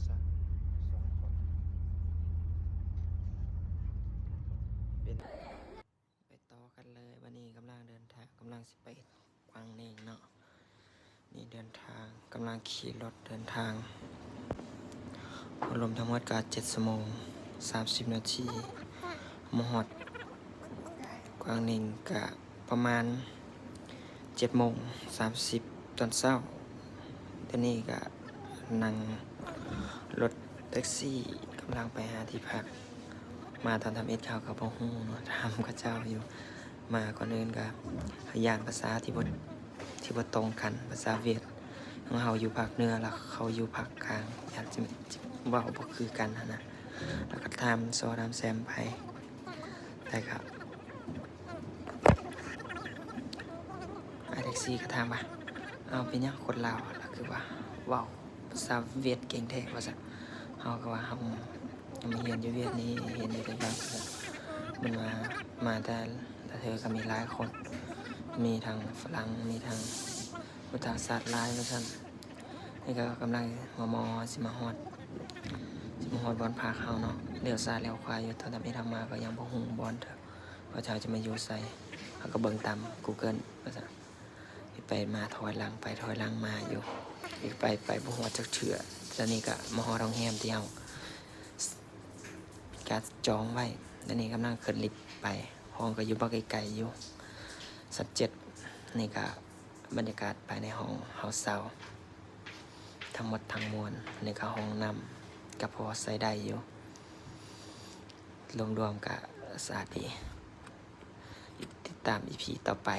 ສອງຄົນ ເປັນ ໄປຕໍ່ກັນເລີຍ. ບັດນີ້ກຳລັງເດີນທາງ ກຳລັງຊິໄປກວາງເໜັງເນາະ. ນີ້ເດີນທາງ ກຳລັງຂີ່ລົດເດີນທາງ ລວມທັງໝົດກໍເຈັດຊົ່ວໂມງສາມສິບນາທີ. ມາຮອດກວາງເໜັງກະປະມານເຈັດໂມງສາມສິບຕອນເຊົ້າ. ຕອນນີ້ກະນັ່ງລົດແທັກຊີກຳລັງໄປຫາທີ່ພັກ. ມາຕອນທຳອິດເຂົາກໍບໍ່ຮູ້ເນາະ ຖາມເຂົາເຈົ້າຢູ່. ມາກ່ອນອື່ນກໍຢ້ານພາສາທີ່ບໍ່ ທີ່ບໍ່ຕົງກັນ ພາສາຫວຽດ. ຂອງເຮົາຢູ່ພາກເໜືອ ແລ້ວເຂົາຢູ່ພາກກາງ ຢ້ານຊິ ຊິເວົ້າບໍ່ຄືກັນຫັ້ນນະ. ແລ້ວກໍຖາມຊໍຖາມແຊມໄປ ແຕ່ກໍ ອ້າຍແທັກຊີກໍຖາມວ່າ ເອົາ ເປັນຫຍັງຄົນລາວລະຄືວ່າເວົ້າພາສາຫວຽດເກັ່ງແທ້ ວ່າຊັ້ນ. ເຮົາກໍວ່າເຮົາ ມາຮຽນຢູ່ຫວຽດນີ້ ຮຽນຢູ່ໄຕ້ຫວັນ. ເພິ່ນວ່າມາແຕ່ລະເທື່ອກໍມີຫຼາຍຄົນ ມີທັງຝຣັ່ງ ມີທັງຄົນຕ່າງຊາດຫຼາຍ ວ່າຊັ້ນ. ນີ້ກໍກຳລັງມໍ່ໆ ຊິມາຮອດ ຊິມາຮອດບ່ອນພັກເຮົາເນາະ. ລ້ຽວຊ້າລ້ຽວຂວາຢູ່ ຕອນທຳອິດເຮົາມາກໍຍັງບໍ່ຮູ້ບ່ອນເທື່ອ ວ່າເຮົາຈະມາຢູ່ໃສ. ເຮົາກໍເບິ່ງຕາມ Google ວ່າຊັ້ນ. ໄປມາຖອຍຫຼັງໄປຖອຍຫຼັງມາຢູ່ ໄປ ໄປບໍ່ຮອດຈັກເທື່ອ. ຕອນນີ້ກະມາຮອດໂຮງແຮມທີ່ເຮົາກະຈອງໄວ້. ຕອນນີ້ກຳລັງຂຶ້ນລິບໄປ ຫ້ອງກະຢູ່ບໍ່ໄກໆຢູ່ ຊັ້ນເຈັດ. ນີ້ກະບັນຍາກາດພາຍໃນຫ້ອງເຮົາເຊົ່າທັງໝົດທັງມວນ. ນີ້ກະຫ້ອງນ້ຳກະພໍໃຊ້ໄດ້ຢູ່. ລວມໆກະສະອາດດີ. ຕິດຕາມອີພີຕໍ່ໄປ.